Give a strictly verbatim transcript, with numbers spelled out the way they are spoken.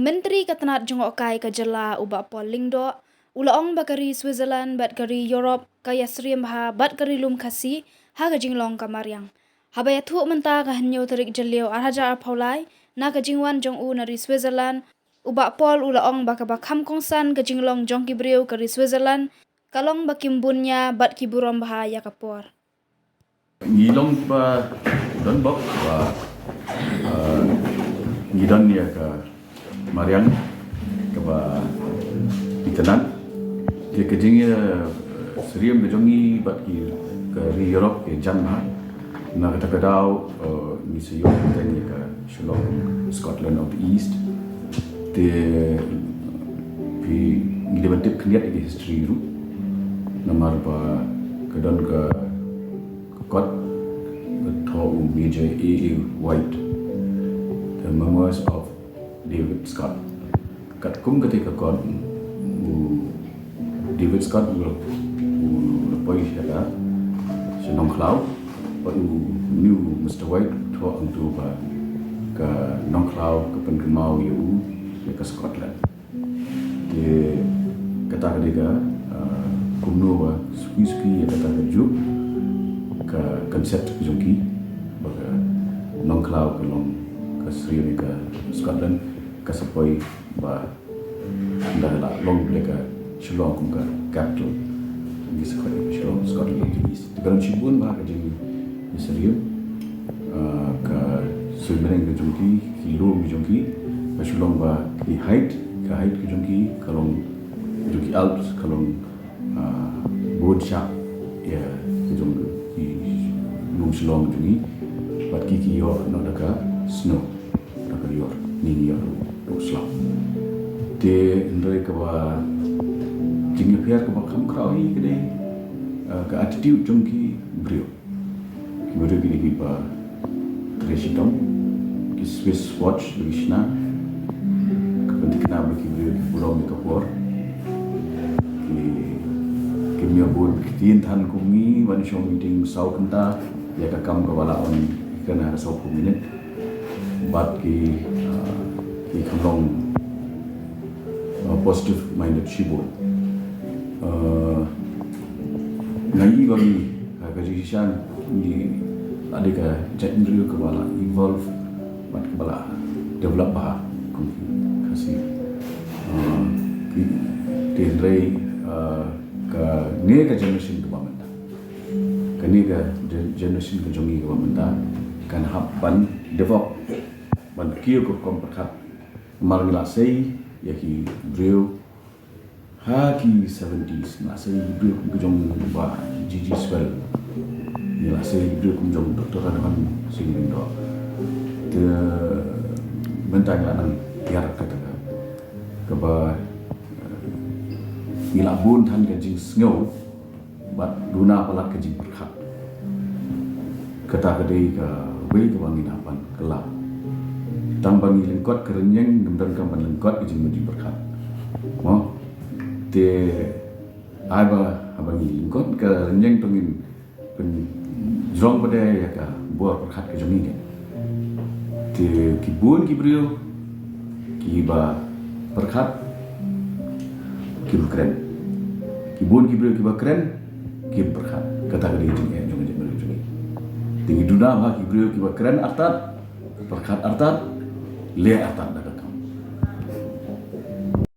Myntri ka tnat jngohkai ka jylla u Bah Paul Lyngdoh u la ong ba ka ri Switzerland bad ka ri Europe ka ïasyriem bha bad ka ri lum Khasi ha ka jinglong ka mariang. Haba ïathuh mynta ka hynñiew tarik Jylliew ar hajar arphew lai na ka jingwan jong u na ri Switzerland, u Bah Paul u la ong ba kaba kham kongsan ka jinglong jong ki briew ka ri Switzerland ka long ba kim bun nia bad ki burom bha ïa ka por. Ngi long ba don bok ba ngi don ïa ka mariang kaba itynnad. Te ka jingïasyriem ka jong ngi bad ki ka ri Europe ka jan bha. Na kata ka daw ngi sa ïoh ka Shillong, Scotland of the East. Te phi ngi dei ban tip khyndiat ïa ka history ruh. Namar ba ka don ka kot ka thoh u Major A A White, The Memoirs of David Scott. Katkum kata ka kot u David Scott u la poi sha ka sha Nongkhlaw. Bad u new Mister White thoh hangto ba ka Nongkhlaw ka pynkynmaw ïa u ïa ka Scotland. Te kata ka dei ka kumno ba suki suki ïa kata ka juk ka concept ka jong ki ba ka Nongkhlaw ka long ka syriem ïa ka Scotland ka sa poi ba nda la long bad ka Shillong kum ka capital. Ngi sa khot ïa ka Shillong Scotland of the East. Te ka don shibun bha ka jingïasyriem ka suiñbneng ka jong ki, ki lum ka jong ki, ka shu long ba ki height, ka height ka jong ki ka long, jong ki Alps ka long bun shap ïa ka jong ki lum Shillong jong ngi. Bad ki ki ïoh noh da ka snow, da ka ïor, ngi ngi ïoh da u slaw. Te hynrei kaba jingïapher kaba kham khraw hi ka dei ka attitude jong ki briew. Ki briew ki dei kiba trei shitom, ki Swiss watch ba ki shna. Ka pynthikna ba ki briew ki burom ïa ka por. Ki kim ïa bun ktien than kum ngi ban shong meeting saw kynta ïa ka kam kaba lah ban kren ha ka saw phew minit. Bad ki ki kham long positive minded shibun. Nga i ba ngi ka jingshisha ngi la dei ka jaitbynriew kaba la evolve bad kaba la develop bha kum ki Khasi. Te hynrei kane ka generation kaba mynta, kane ka generation ka jong ngi kaba mynta kan hap ban develop, ban kiew ka rukom pyrkhat. Namar ngi la sei ïa ki briew ha ki seventies, ngi la sei ki briew kum ka jong Bah G G Swell, ngi la sei ki briew kum jong Doctor Radhamohan Singh Lyngdoh. Te mynta ngi la nang ïarap kata ka kaba ngi la bun than ka jingsngew bad duna palat ka jingpyrkhat. Kata ka dei kawei kaba ngin hap ban kylla. Tang ba ngi lyngkot ka rynïeng ngim donkam ban lyngkot ka jingmut jingpyrkhat. Mo, te ai ba haba ngi lyngkot ka rynïeng to ngin pynjrong pat ïa ka bor pyrkhat ka jong ngi. Te ki bun ki briew kiba pyrkhat kim kren. Ki bun ki briew kiba kren kim pyrkhat. Kata ka dei jingeh jong ka jaitbynriew jong ngi. Te ngi duna bha ki briew kiba kren artat, pyrkhat artat, leh artat da ka